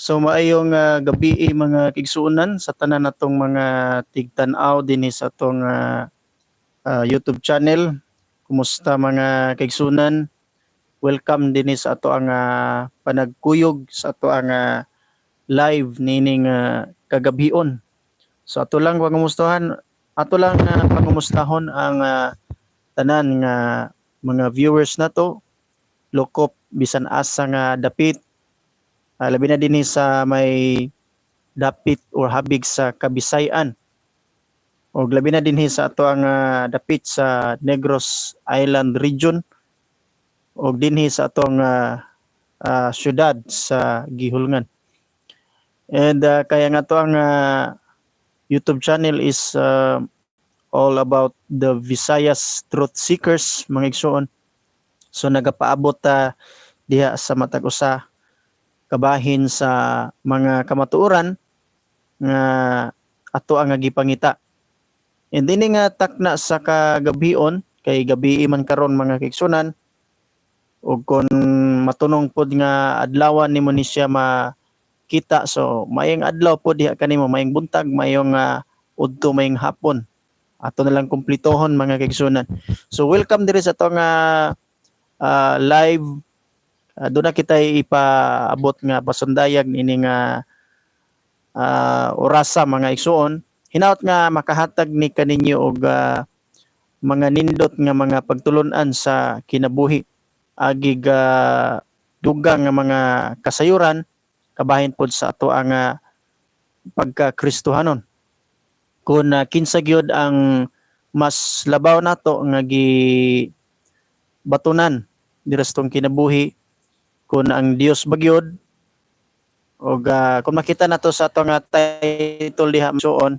So maayong gabii, mga kaigsuonan, sa tanan natong mga tigtan-aw dinhi sa atong YouTube channel. Kumusta, mga kaigsuonan? Welcome dinhi sa ato ang panagkuyog sa ato ang live nining kagabion. So ato lang pangumustahan, ato lang pangumustahon ang tanan nga mga viewers nato lokop bisan asa nga dapit. Labi na dinhi sa may dapit or habig sa Kabisayan. Og labi na dinhi sa ato ang dapit sa Negros Island Region og dinhi sa atong syudad sa Guihulngan. And kaya nga to ang YouTube channel is all about the Visayas Truth Seekers, mga igsoon. So nagapaabot ta diha sa matag usa kabahin sa mga kamatuoran nga ato ang gipangita. And dinhi nga takna sa kagabion, kay gabii man karon, mga kaigsunan, ug kung matunong pod nga adlawan nimo ni siya makita, so maayong adlaw pod diha kanimo, maayong buntag, maayong udto, maayong hapon. Ato na lang kumpletohon, mga kaigsunan. So welcome diri sa atong live. Doon na kita ipaabot nga pasundayag ini nga orasa, mga igsuon. Hinaot nga makahatag ni kaninyo og mga nindot nga mga pagtulun-an sa kinabuhi agig dugang nga mga kasayuran kabahin pod sa ato ang pagka-Kristohanon. Kung kinsa gyud ang mas labaw nato nga gi batunan dira sa atong kinabuhi, kung ang Dios ba gyud og kung makita nato sa ato nga title diha suon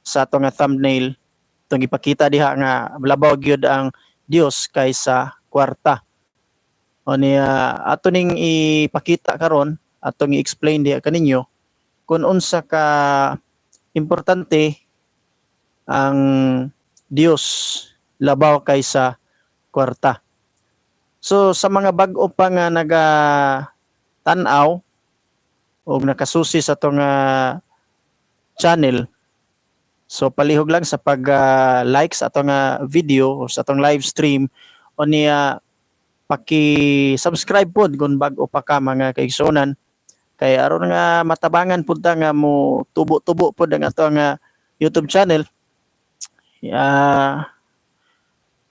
sa ato nga thumbnail, itong ipakita diha nga labaw gyud ang Dios kaysa kwarta. O niya ato ning ipakita karon, atong i-explain diha kaninyo kung unsa ka importante ang Dios labaw kaysa kwarta. So sa mga bag-o pa nga naga tan-aw og nakasusi sa atong channel, so palihog lang sa pag like sa atong video o sa atong live stream, o niya paki-subscribe pod kung bag-o pa ka, mga kaigsuonan, kay aron nga matabangan pud ta nga mo tubo-tubo pod ang atong YouTube channel.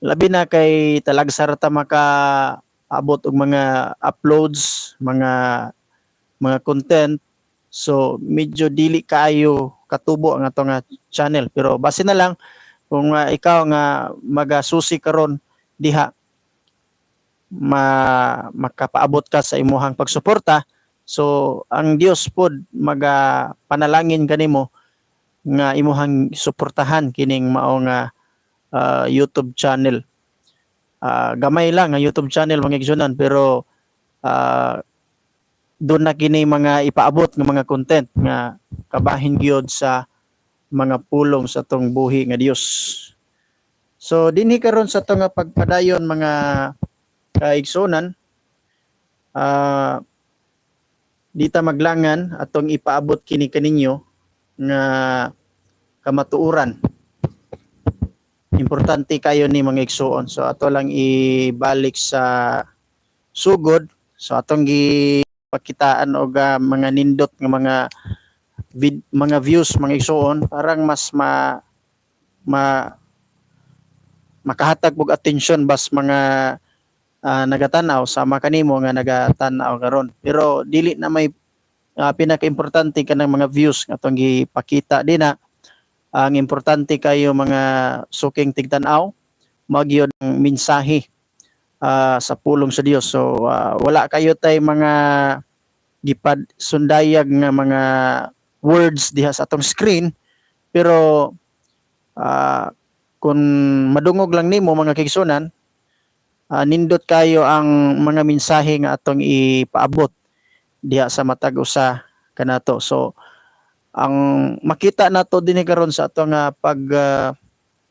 Labi na kay talagsar ta maka abot og mga uploads, mga content. So medyo dili kaayo katubo ang atong channel, pero base na lang kung ikaw nga magasusi karon diha, ma makapaabot ka sa imuhang pagsuporta, so ang Dios pod maga panalangin kanimo nga imuhang suportahan kining mao nga YouTube channel. Gamay lang ang YouTube channel, mga igsunan, pero doon na kini mga ipaabot nga mga content nga kabahin gyud sa mga pulong sa atong buhi nga Dios. So dinhi karon sa atong nga pagpadayon, mga kaigsunan, di ta maglangan, atong ipaabot kini kaninyo nga kamatuoran. Importante kayo ni, mga igsuon. So ato lang ibalik sa sugod. So atong gipakitaan og mga nindot nga mga views, mga igsuon, parang mas ma ma makahatag og atensyon bas mga nagatanaw sama kanimo nga nagatanaw karon. Pero dili na may pinaka-importante kanang mga views nga atong gipakita dina. Ang importante kayo, mga suking tigtan-aw, magyud ang mensahe sa pulong sa Dios. So wala kayo tay mga gipad sundayag nga mga words diha sa atong screen, pero kung madungog lang nimo, mga kaigsunan, nindot kayo ang mga mensahe nga atong ipaabot diha sa matag usa kanato. So ang makita nato dinhi karon sa atong pag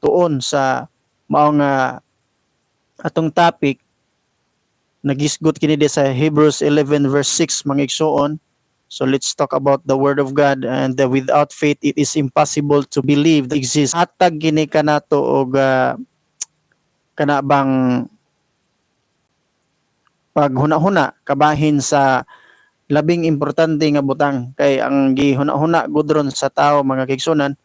tuon sa mao nga atong topic, nagisgot kini di sa Hebrews 11 verse 6, mga igsuon. So let's talk about the Word of God and without faith it is impossible to believe that exists. Hatag gini kanato og kana bang paghuna-huna kabahin sa labing importante nga butang, kay ang gihuna-huna gudron sa tao, mga kaigsunan,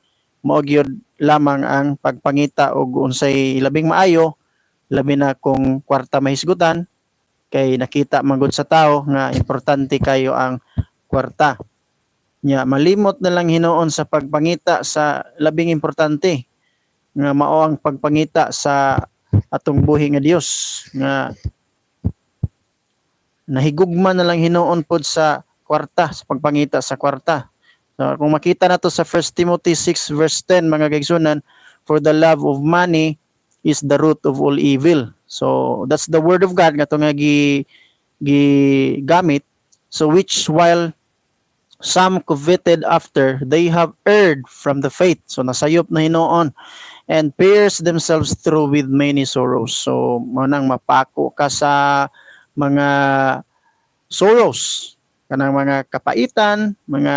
mao gyud lamang ang pagpangita og unsay labing maayo, labi na kung kwarta mahisgutan, kay nakita man gud sa tao nga importante kayo ang kwarta nya. Malimot na lang hinuon sa pagpangita sa labing importante nga mao ang pagpangita sa atong buhi nga Dios, nga nahigugma na lang hinuon pod sa kwarta, sa pagpangita sa kwarta. So, kung makita nato sa 1 Timothy 6 verse 10, mga kaigsunan, "For the love of money is the root of all evil." So that's the Word of God nga to nga gi gigamit. So "which while some coveted after, they have erred from the faith." So nasayop na hinuon, "and pierced themselves through with many sorrows." So mao nang mapako ka sa mga sorrows, kanang mga kapaitan, mga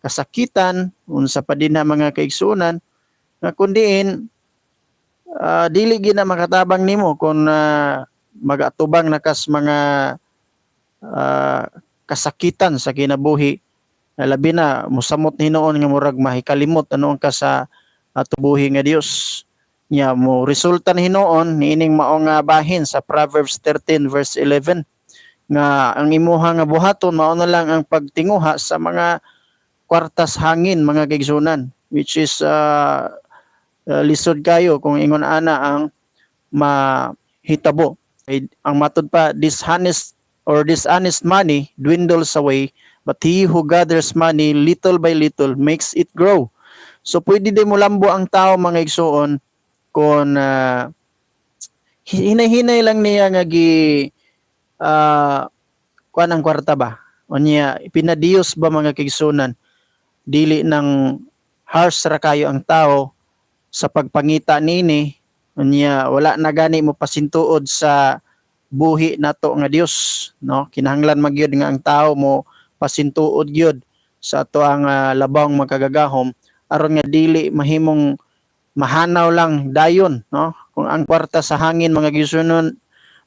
kasakitan, unsa pa din na, mga kaigsuonan, nga kundiin dili gid na makatabang nimo kung magatubang na kas mga kasakitan sa kinabuhi, labi na mosamot hinuon nga murag mahikalimot anuon ka sa ato buhi nga Dios. Nya mo resulta na hinuon niining mao nga bahin sa Proverbs 13 verse 11 nga ang imuha nga buhaton mao na lang ang pagtinguha sa mga kwartas hangin, mga kaigsunan, which is lisod kayo kung ingon ana ang mahitabo. Kay ang matod pa, "Dishonest or dishonest money dwindles away, but he who gathers money little by little makes it grow." So pwede din mo lambo ang tao, mga igsuon, kung hinay-hinay lang niya nga gi kuan ang kwarta ba. Unya ipinadiyos ba, mga kaigsunan, dili nang harsh ra kayo ang tao sa pagpangita nini. Unya wala na gani mo pasintuod sa buhi nato nga Dios, no? Kinahanglan magyud nga ang tao mo pasintuod gyud sa ato ang labawng makagagahom aron nga dili mahimong mahanaw lang dayon, no? Kung ang kwarta sa hangin, mga gisunon,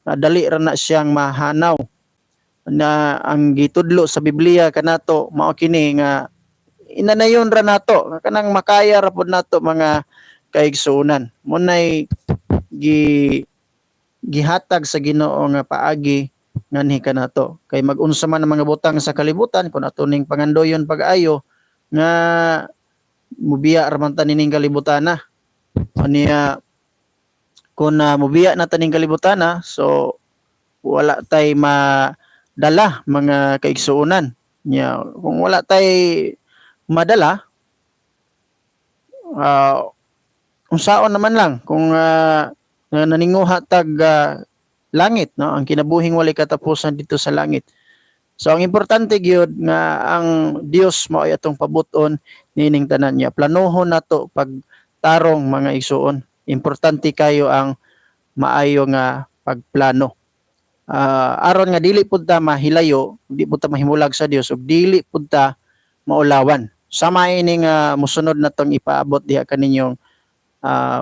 dali ra na siyang mahanaw. Na ang gitudlo sa Biblia kanato mao kini nga inanayon ra nato, kanang makaya ra pud nato, mga kaigsuonan. Munay gihatag sa Ginoo nga paagi nganhi kanato, kay mag-unsa man ang mga butang sa kalibutan, kung ato ning pangandoyon pag-ayo nga mubiya ra man ta nining kalibutan na. Unya kung na mubiya na ta ning kalibutan na, so wala tay madala, mga kaigsuonan. Nya kung wala tay madala, unsaon naman lang kung naninguha tag langit, no, ang kinabuhing walay katapusan dito sa langit? So ang importante gyud nga ang Dios mao ay atong pabut-on niining tanan niya. Planohon nato pagtarong, mga igsuon. Importante kayo ang maayo nga pagplano. Aron nga dili pud ta mahilayo, di pud ta mahimulag sa Dios ug dili pud ta maulawan. Sama ini nga mosunod na tong ipaabot diha kaninyong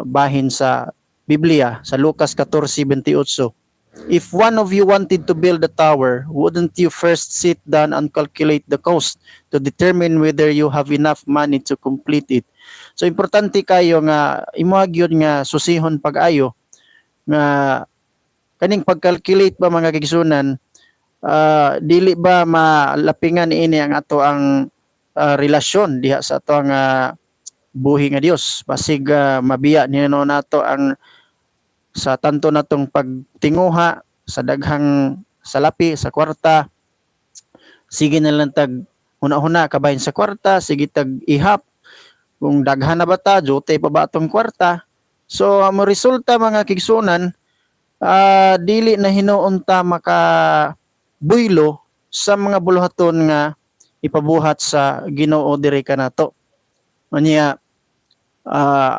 bahin sa Biblia sa Lucas 14:28. "If one of you wanted to build a tower, wouldn't you first sit down and calculate the cost to determine whether you have enough money to complete it?" So importante kayo nga imo gyud nga susihon pag-ayo nga kaning pag-calculate ba, mga kaigsunan, dili ba malapingan ini ang ato ang relasyon diha sa ato ang buhi nga Dios? Basig mabiya nino nato ang sa tanto natong pagtinguha sa daghang salapi sa kwarta. Sige na lang tag huna-huna kabahin sa kwarta, sige tag ihap kung daghan na ba ta, jote pa ba atong kwarta. So ang mo resulta, mga kigsunan, dili na hinuon ta maka buylo sa mga buluhaton nga ipabuhat sa Ginoo diri kanato. Unya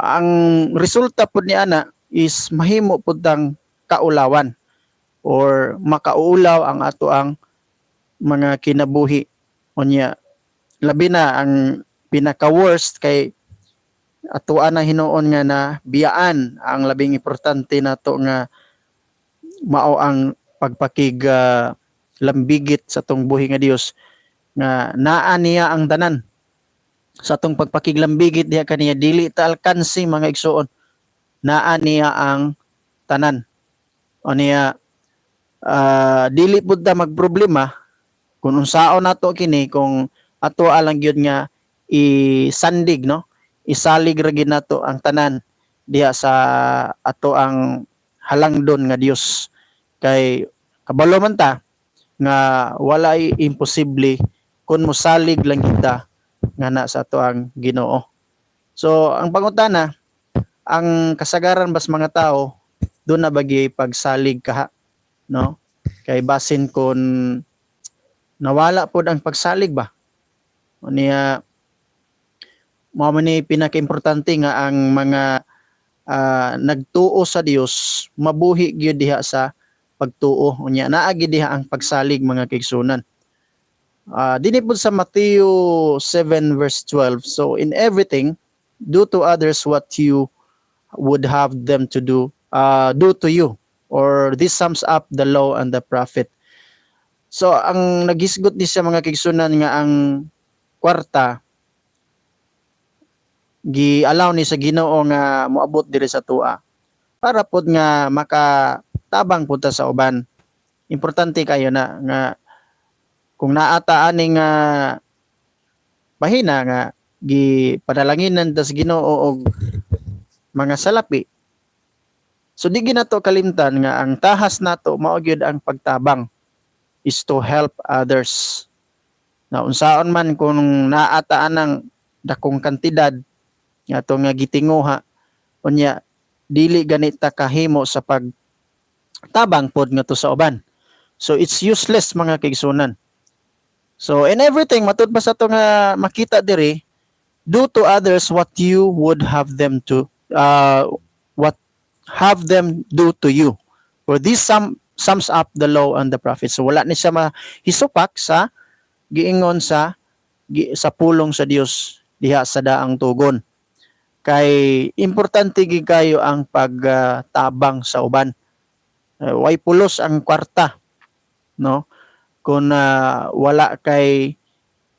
ang resulta pud ni ana is mahimo pud tang kaulawan or makaulaw ang ato ang mga kinabuhi. Unya labi na ang pinaka worst kay atoa na hinuon nga na biyaan ang labing importante nato nga mao ang pagpakig lambigit sa atong buhi nga Dios nga naa niya ang tanan. Sa atong pagpakiglambigit diha kaniya, dili ta alkansi, mga igsuon, naa niya ang tanan. O niya dili pud ta magproblema kung unsaon nato kini kung ato alang gyud nga isandig, no, isalig ra gyud nato ang tanan diha sa ato ang halangdon nga Dios, kay kabalo man ta nga walay imposible kung mosalig lang kita nga na sa ato ang Ginoo. So ang pangutana, ang kasagaran bas mga tao doon na bagi pagsalig kaha, no? Kay basin kon nawala pod ang pagsalig ba. Niya mao man ni pinakaimportante nga ang mga nagtuo sa Dios mabuhi gyud diha sa pagtuo. Unya naa gyud diha ang pagsalig, mga kaigsunan. Dinhi pod sa Matthew 7 verse 12. So in everything, do to others what you would have them to do to you. Or this sums up the law and the prophet. So ang naghisgot ni siya, mga kaigsunan, nga ang kwarta gi-allow ni sa Ginoo nga moabot diri sa atoa para pod nga makatabang pud ta sa uban. Importante kayo na nga kung naa ta ani nga bahina nga gipanalanginan ta sa Ginoo og mga salapi. So di ginato kalimtan nga ang tahas nato mao gyud ang pagtabang, is to help others. Na unsaon man kung naa ta anang dakong kantidad nga ato nga gitinguha, unya dili ganita kahimo sa pagtabang pod ngadto sa uban. So it's useless, mga kaigsunan. So in everything, matud pa sa ato nga makita diri, do to others what you would have them to what have them do to you. For this sums up the law and the prophets. So wala ni siya mahisupak sa giingon sa pulong sa Dios diha sa daang tugon. Kay importante gid kayo ang pagtabang sa uban. Way pulos ang kwarta, no? Kung wala kay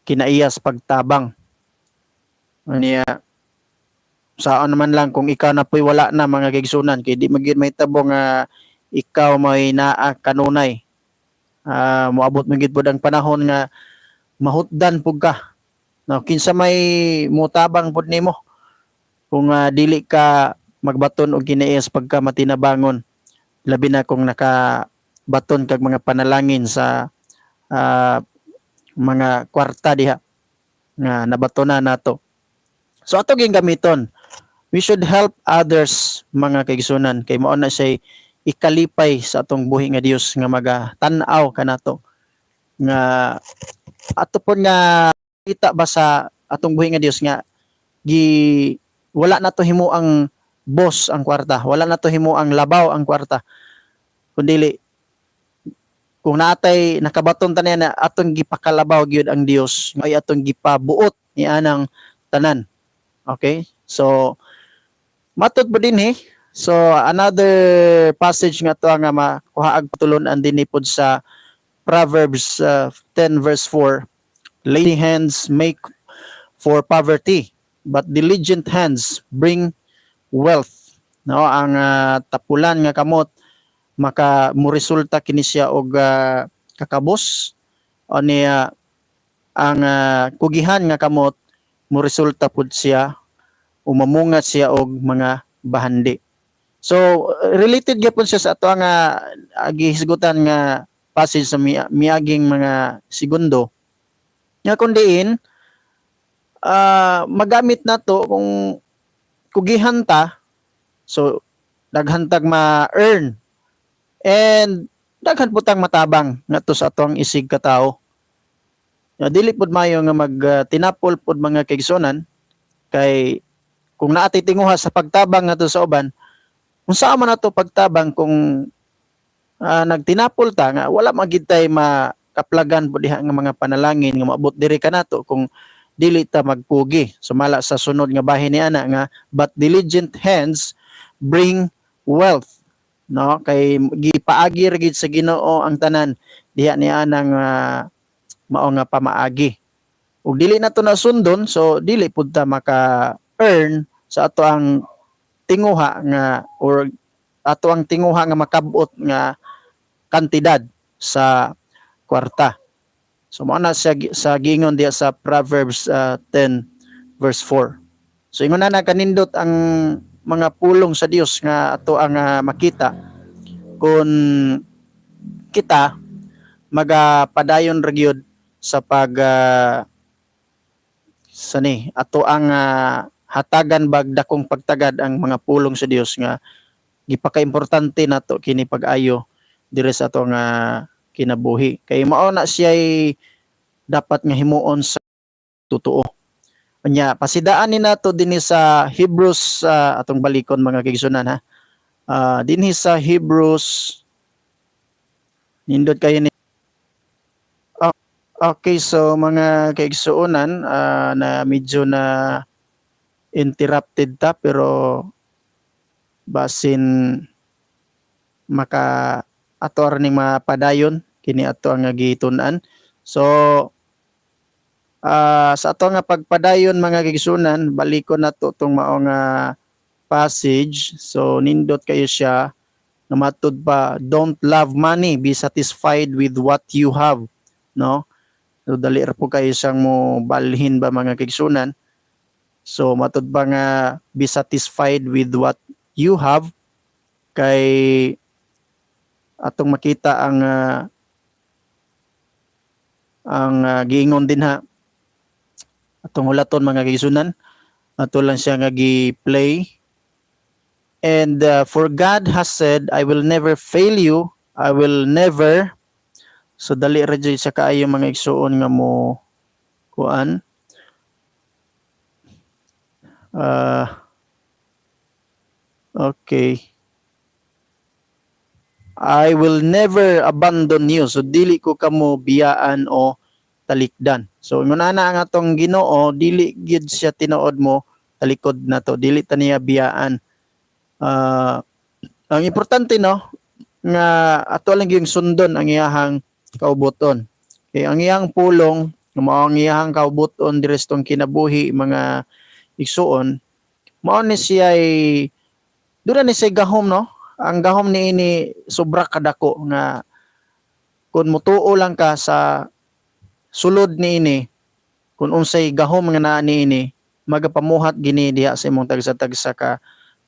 kinaiyas pagtabang. Niya saan naman lang kung ikaw na po'y wala na, mga kaigsunan, kay di magyud may tabo nga ikaw may naa kanunay. Moabot man gid pud ang panahon nga mahutdan pud ka. No, kinsa may mutabang pud nimo kung dili ka magbaton og kinaiyas pagka matinabangon, labi na kung nakabaton kag mga panalangin sa mga kwarta diha nga nabato na nato. So ato ging gamiton. We should help others, mga kaigsunan, kay mao na siya ikalipay sa atong buhi nga Dios nga maga tan-aw kanato nga ato po nga kita ba sa atong buhi nga Dios nga gi wala na to himo ang boss ang kwarta, wala na to himo ang labaw ang kwarta, kundili kung naatay nakabaton ta niya na atong gipakalabaw gyud ang Dios ay atong gipabuot ni anang tanan. Okay, so matud ba dinhi. So another passage nga to nga makuha ag patulon-an dinhi pod sa Proverbs 10 verse 4: "Lazy hands make for poverty, but diligent hands bring wealth," no? Ang tapulan nga kamot maka moresulta kini siya og kakabos o niya ang kugihan nga kamot moresulta pud siya, umamungat siya og mga bahandi. So related gyapon siya sa ato nga gihisgutan nga passage sa miaging mga segundo nga kun diin magamit nato kung kugihan ta, so daghan tag ma-earn and daghan pud tang matabang ngadto sa atong isig katawo. Ya, dili pud maayo nga mag tinapol pud, mga kaigsunan, kay kung naa tay tinguha sa pagtabang ngadto sa uban, unsa man ato pagtabang kung nagtinapol ta nga wala man gid tay ma kaplagan po diha nga mga panalangin nga maabot diri kanato kung dili ta magpugi. Sumala sa sunod nga bahin ni ana nga, "But diligent hands bring wealth," no? Kay gipaagi ra gid sa Ginoo ang tanan diha ni anang mao nga pamaagi. Ug dili na to nasundon, so dili pud ta maka earn sa ato ang tinguha nga or ato ang tinguha nga makabot nga kantidad sa kwarta. So mao na siya sa giingon diha sa Proverbs 10 verse 4. So ingon na kanindot ang mga pulong sa Dios nga ato ang makita kung kita magapadayon ra gyud sa pag sani ato ang hatagan bag dakong pagtagad ang mga pulong sa Dios nga gipakaimportante nato kini pag-ayo diri sa ato nga kinabuhi, kay mao na siya dapat nga himuon sa totoo. Unya pasidaan ni nato dinhi sa Hebrews, atong balikon, mga kaigsunan, ha. Dinhi sa Hebrews, nindot kayo ni. Okay, so mga kaigsuonan, na medyo na interrupted ta, pero basin maka ato ra ning mapadayon kini ato ang gitun-an. So sa ato nga pagpadayon, mga kaigsuonan, balikon nato tong mao nga passage. So nindot kayo siya na matud pa, "Don't love money, be satisfied with what you have," no? So dali ra po kayo siyang mo balhin ba, mga kaigsuonan. So matud pa nga be satisfied with what you have, kay atong makita ang giingon din ha. Atong hulaton, mga kaigsuonan, ato lang siya nga gi-play. And "For God has said, 'I will never fail you, I will never." So dali ra jud sa kaayo, mga igsuon, nga mo kuan. Okay. "I will never abandon you." So dili ko kamo biyaan o talikdan. So ingon ana ang atong Ginoo, dili gid siya tinuod mo talikod na to, dili ta niya biyaan. Ang importante, no, nga ato lang yung sundon ang iyahang kaubuton. Kay ang iyang pulong, mao ang iyahang kaubuton diri sa tong kinabuhi, mga igsuon, mao ni siya ay doon ni siya gahom, no? Ang gahom niini sobra kadako nga kung mutuo lang ka sa sulod niini, kung unsay gahom nga naa niini, magapamuhat gini diha sa imong tagsa-tagsa ka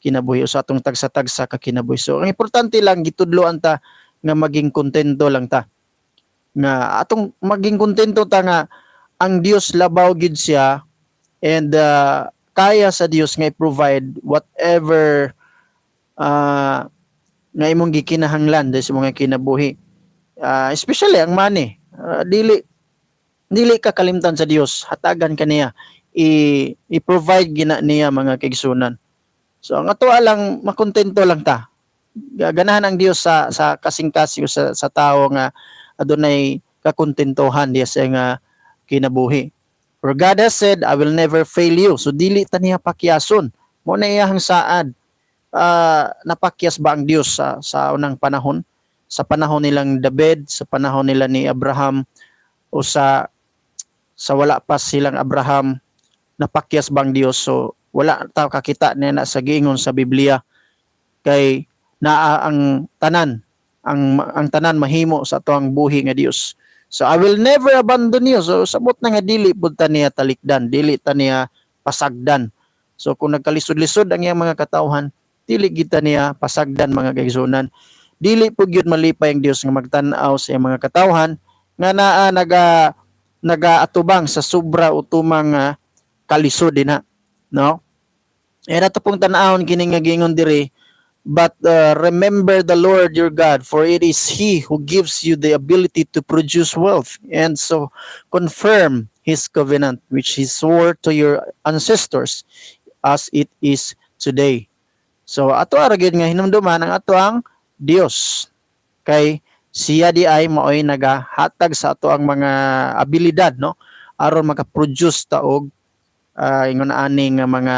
kinabuhi o sa atong tagsa-tagsa ka kinabuhi. So ang importante lang, gitudloan ta nga maging kontento lang ta. Nga atong maging kontento ta nga ang Dios labaw gid siya and kaya sa Dios nga i-provide whatever nga imong gikinahanglan dahil sa mga kinabuhi. Especially ang money. Dili ka kalimtan sa Dios, hatagan ka niya. I-provide gina niya, mga kaigsunan. So ang ato lang, makontento lang ta. Ganahan ang Dios sa kasing-kasing o sa tao nga adunay kakontentohan diya sa nga kinabuhi. "For God has said, 'I will never fail you.'" So dili ta niya pakyason. Mo na iyahang saad. Napakyas ba ang Dios sa unang panahon? Sa panahon nilang David, sa panahon nila ni Abraham o sa wala pa silang Abraham, napakyas ba ang Dios? So wala ta kakita niya na sa giingon sa Biblia, kay naa ang tanan, ang tanan mahimo sa atoang buhi nga Dios. So "I will never abandon you." So sabot na nga dili pud ta niya talikdan, dili ta niya pasagdan. So kung nagkalisod-lisod ang iyang mga katawhan, dili kita niya pasagdan, mga kaigsunan. Dili pud gyud malipay ang Dios nga magtan-aw sa iyang mga katawhan nga naa nagaatubang sa sobra o tumang kalisod dinha, no? E ato pong tan-awon kini nga giingon diri, "But remember the Lord your God, for it is He who gives you the ability to produce wealth, and so confirm His covenant, which He swore to your ancestors, as it is today." So ato ara gyud nga hinumduman ang ato ang Dios kay Siya di ay maoy nagahatag sa ato ang mga abilidad, no, aron maka-produce ta og ingon ani nga mga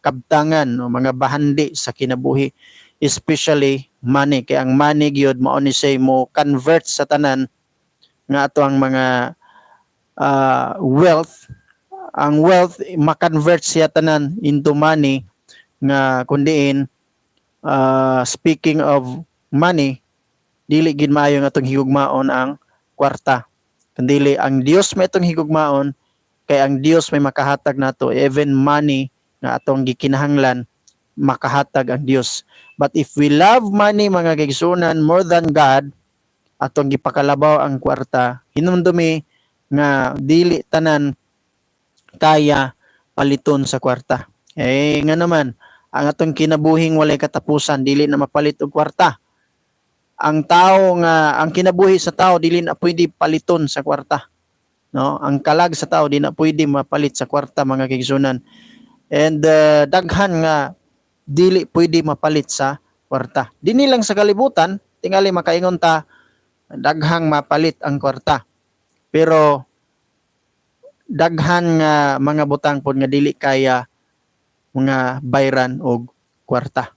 kabtangan o mga bahandi sa kinabuhi, especially money, kay ang money gyud mao ni siya mo convert sa tanan nga ato ang mga wealth. Ang wealth, ma-convert siya tanan into money, nga kundiin speaking of money, dili gid maayo nga atong higugmaon ang kwarta, kundili ang Dios may atong higugmaon, kay ang Dios may makahatag nato. Even money nga atong gikinahanglan, makahatag ang Dios. But if we love money, mga kaigsuonan, more than God, atong gipakalabaw ang kwarta, hinumdumi nga dili tanan kaya paliton sa kwarta. Eh nga naman, ang atong kinabuhing walay katapusan dili na mapalit og kwarta. Ang tao nga ang kinabuhi sa tao dili na pwede paliton sa kwarta, no? Ang kalag sa tao di na pwede mapalit sa kwarta, mga kaigsuonan. And daghan nga dili pwede mapalit sa kwarta. Dinhi lang sa kalibutan, tingali makaingon ta daghang mapalit ang kwarta. Pero daghan nga mga butang pod nga dili kaya mga bayran og kwarta.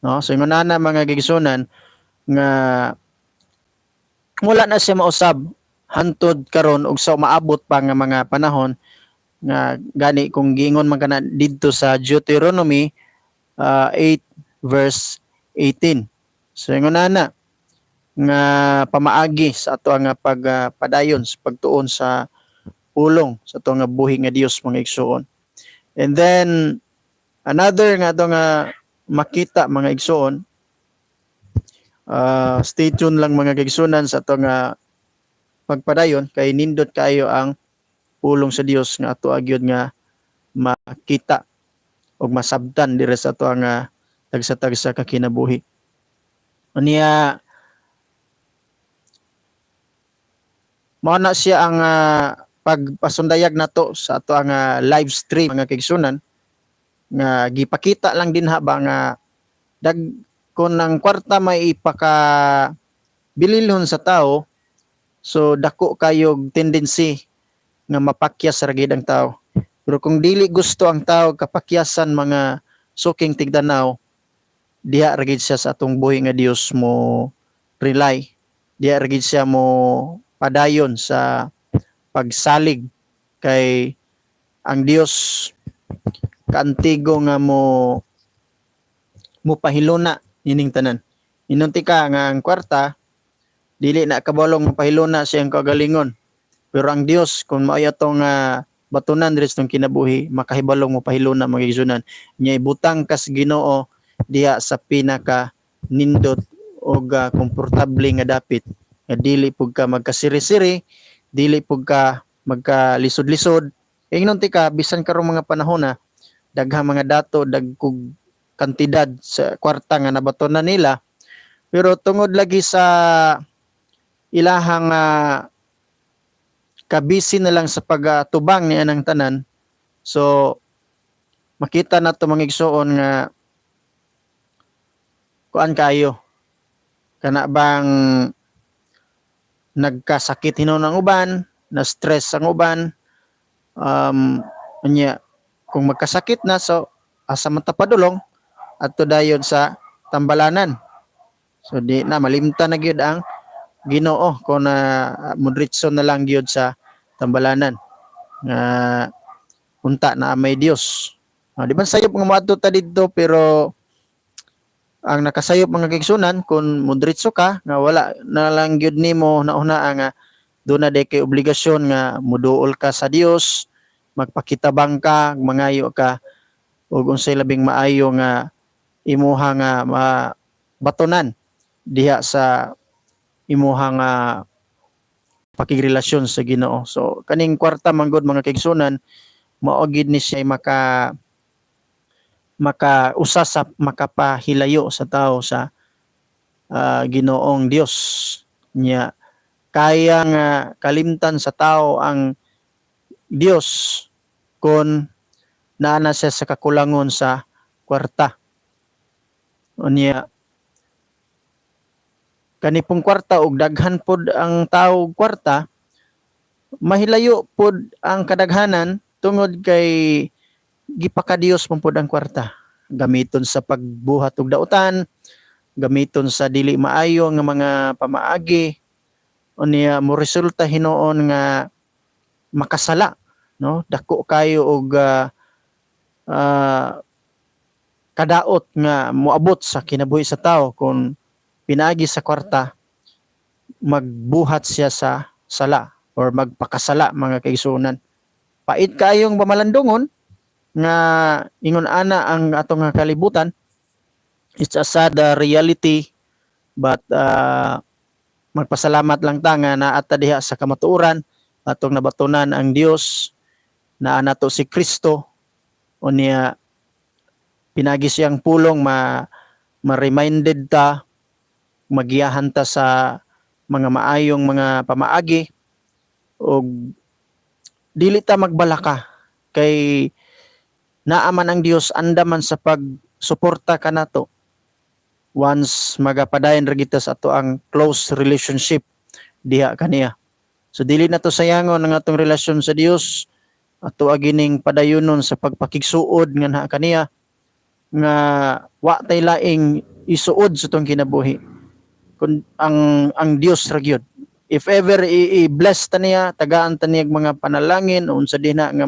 No? So ingon ana, mga kaigsuonan, nga wala na siya mausab hantod karon ug sa maabot pa nga mga panahon, nga gani kung giingon man kana didto sa Deuteronomy 8 verse 18. So ingon ana nga pamaagi sa ato nga pagpadayon sa pagtuon sa pulong sa ato nga buhi nga Dios, mga igsuon. And then another nga ato nga makita, mga igsuon, stay tuned lang, mga kaigsuonan, sa ato nga pagpadayon, kay nindot kayo ang pulong sa Dios nga ato agyod nga makita ug masabtan diri sa ato nga tagsa-tagsa ka kinabuhi. Unya mao na siya ang pagpasundayag nato sa ato ang live stream, mga kaigsuonan, nga gipakita lang din ha ba nga dag kung ang kwarta may ipaka bililhon sa tao, so dako kayog tendency nga mapakyas ra gid ang tao. Pero kung dili gusto ang tao kapakyasan, mga suking tigdanaw, diha ra gid siya sa atong buhi nga Dios mo rely, diha ra gid siya mo padayon sa pagsalig, kay ang Dios kaantigo nga mo mupahiluna ining tanan. Inunti ka nga ang kwarta dili na kabalong mapahiluna siyang kagalingon. Pero ang Dios, kung maoy atong batunan diri sa atong kinabuhi, makahibalong mopahiluna, mga igsuonan. Nya ibutang kas Ginoo diha sa pinaka nindot og komportable nga dapit, nga dili pug ka magkasiri-siri, dili pug ka magkalisod-lisod. Ingnon tika bisan karong mga panahon na daghang mga dato, dagkog kantidad sa kwarta nga nabato na nila, pero tungod lagi sa ilahang kabisi na lang sa pagatubang ni anang tanan, so makita na to, mga igsuon, nga kuan kayo, kana bang nagkasakit hinuon ang uban, na stress ang uban, unya kung magkasakit na, so asa man ta padulong? Adto dayon sa tambalanan. So di na malimtan na gyud ang Ginoo kung na mudritso na lang gyud sa tambalanan nga unta na may Dios. Ah, di ba sayop nga moadto ta didto? Pero ang nakasayop, mga kaigsuonan, kung mudritso ka nga wala na lang gyud nimo nauna nga doon na day kay obligasyon nga muduol ka sa Dios, magpakitabang ka, mangayo ka ug unsay labing maayo nga imuha nga batonan diha sa imuha nga pakigrelasyon sa Ginoo. So kaning kwarta manggod, mga kaigsuonan, mao gid ni siya maka maka usa sa makapahilayo sa tao sa Ginoong Dios. Nya kaya nga kalimtan sa tao ang Dios kung naa na siya sa kakulangon sa kwarta. Unya Kani pong kwarta, og daghan pod ang tao og kwarta, mahilayo pod ang kadaghanan tungod kay gipakadiyos man pod ang kwarta. Gamiton sa pagbuhat og dautan, gamiton sa dili maayo nga mga pamaagi, unya mo resulta hinuon nga makasala, no? Dako kayo og kadaot nga moabot sa kinabuhi sa tao kung pinaagi sa kwarta magbuhat siya sa sala or magpakasala, mga kaigsuonan. Pait kaayong pamalandungon nga ingon ana ang atong nga kalibutan. It's a sad reality, but magpasalamat lang ta nga naa ta diha sa kamatuoran, atong nabatunan ang Dios, naa nato si Kristo, unya pinagi siyang pulong ma ma-reminded ta, magiyahan ta sa mga maayong mga pamaagi og dili ta magbalaka kay naa man ang Dios, andaman sa pagsuporta kanato once magapadayon ra kita sa ato ang close relationship diha kaniya. So dili na to sayangon ang atong relasyon sa Dios, ato gining padayonon sa pagpakigsuod nga naa kaniya, nga wa tay laing isuod sa atong kinabuhi kun ang Dios ra gyud. If ever i-bless ta niya, tagaan ta niya og mga panalangin, unsa dinha nga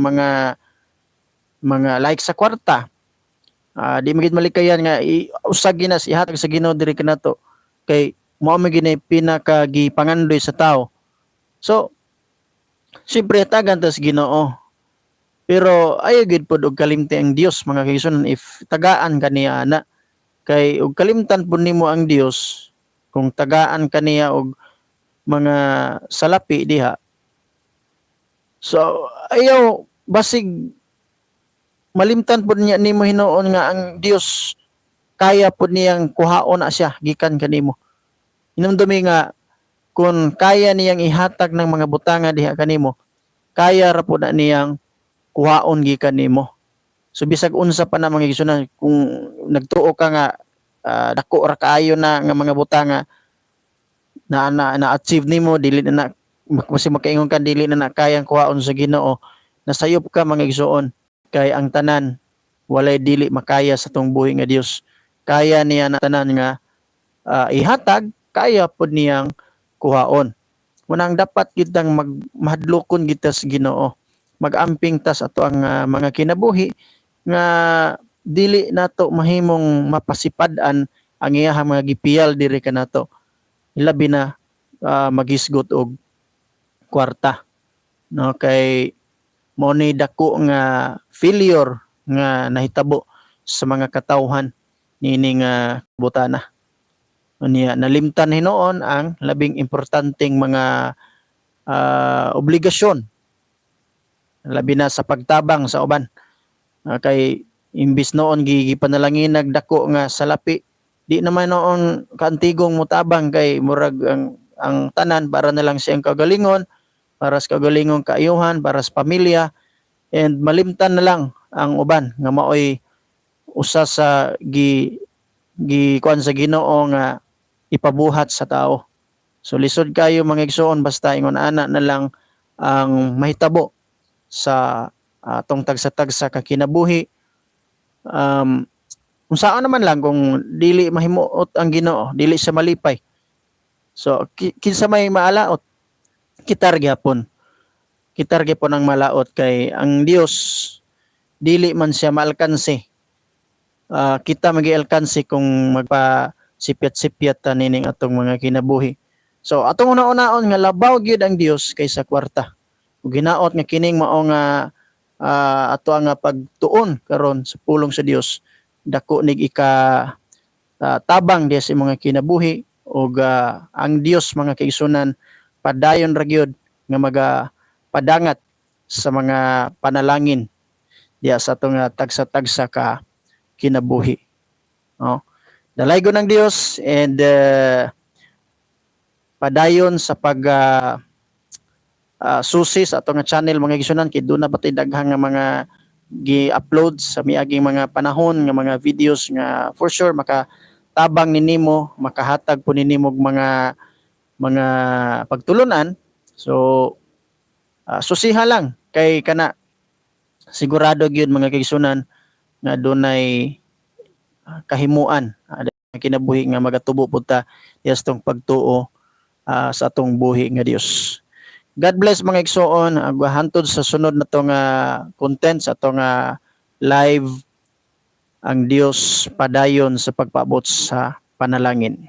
mga like sa kwarta, di magid malikayan nga usag gina ihatag sa Ginoo diri kanato kay mao man gini pinaka gipangandoy sa tao. So siyempre hatagan ta sa Ginoo, pero ayaw gid pod og kalimti ang Dios, mga kaigsuonan, if tagaan kaniya ana, kay og kalimtan pud nimo ang Dios kung tagaan kaniya og mga salapi diha. So ayaw, basig malimtan pud niya nimo hinuon nga ang Dios kaya pud niyang kuhaon na siya gikan kanimo. Hinumdumi nga kung kaya niyang ihatag ng mga butanga diha kanimo, kaya ra pud na niyang kuhaon gikan nimo. So bisag unsa pa na, mga igsuonan, kung nagtuo ka nga dako ra kaayo na nga mga butanga na na-achieve nimo, dili na na kasi makaingon ka dili na na kayang kuhaon sa Ginoo, nasayop ka, mga igsuon, kay ang tanan walay dili makaya sa tong buhi nga Dios. Kaya niya na tanan nga ihatag, kaya pud niyang kuhaon. Munang dapat kitang mahadlokon kita sa Ginoo, magamping ta sa ato ang mga kinabuhi nga dili nato mahimong mapasipad-an ang iyahang mga gipiyal diri kanato, ilabi na maghisgot og kwarta, no? Kay mao ni dako nga failure nga nahitabo sa mga katawhan niining butana. Unya nalimtan hinuon ang labing importanteng mga obligasyon, labi na sa pagtabang sa uban. Kay imbis noon gipanalangin dako nga salapi, di naman noon kaantigong motabang kay murag ang tanan para na lang siyang kagalingon, para sa kagalingong kaayuhan, para sa pamilya, and malimtan na lang ang uban nga maoy usa sa gi gi kuan sa Ginoo nga ipabuhat sa tao. So lisod kayo, mga igsoon, basta ingon ana na lang ang mahitabo sa atong tagsa-tagsa ka kinabuhi. Unsaon naman lang kung dili mahimuot ang Ginoo, dili siya malipay. So kinsa may maalaot? Kita ra gyapon. Kita ra gyapon ang malaot kay ang Dios dili man siya maalkanse. Kita magi-alkanse kung magpa sipyat-sipyat ta nining atong mga kinabuhi. So atong una-unaon nga labaw gyud ang Dios kaysa kwarta. Ug hinaot nga kining mao nga ato ang pagtuon karon sa pulong sa Dios, dako nig ika tabang diha sa mga kinabuhi, ug ang Dios, mga kaigsunan, padayon ra gyud nga maga padangat sa mga panalangin diha sa atong tagsa-tagsa ka kinabuhi. No? Dalaygon ng Dios and padayon sa pag susi sa atong channel, mga igsunan, kay doon na pati daghang nga mga gi-upload sa miaging mga panahon nga mga videos nga for sure maka makatabang ninimo, makahatag po ninimo og mga pagtulunan. So susiha lang kay kana sigurado gyud, mga kaigsunan, nga dunay kahimuan kinabuhi nga magatubo pud ta tong pagtuo sa atong buhi nga Dios. God bless, mga igsoon. Hantod sa sunod na tong content sa atong live. Ang Dios padayon sa pagpaabot sa panalangin.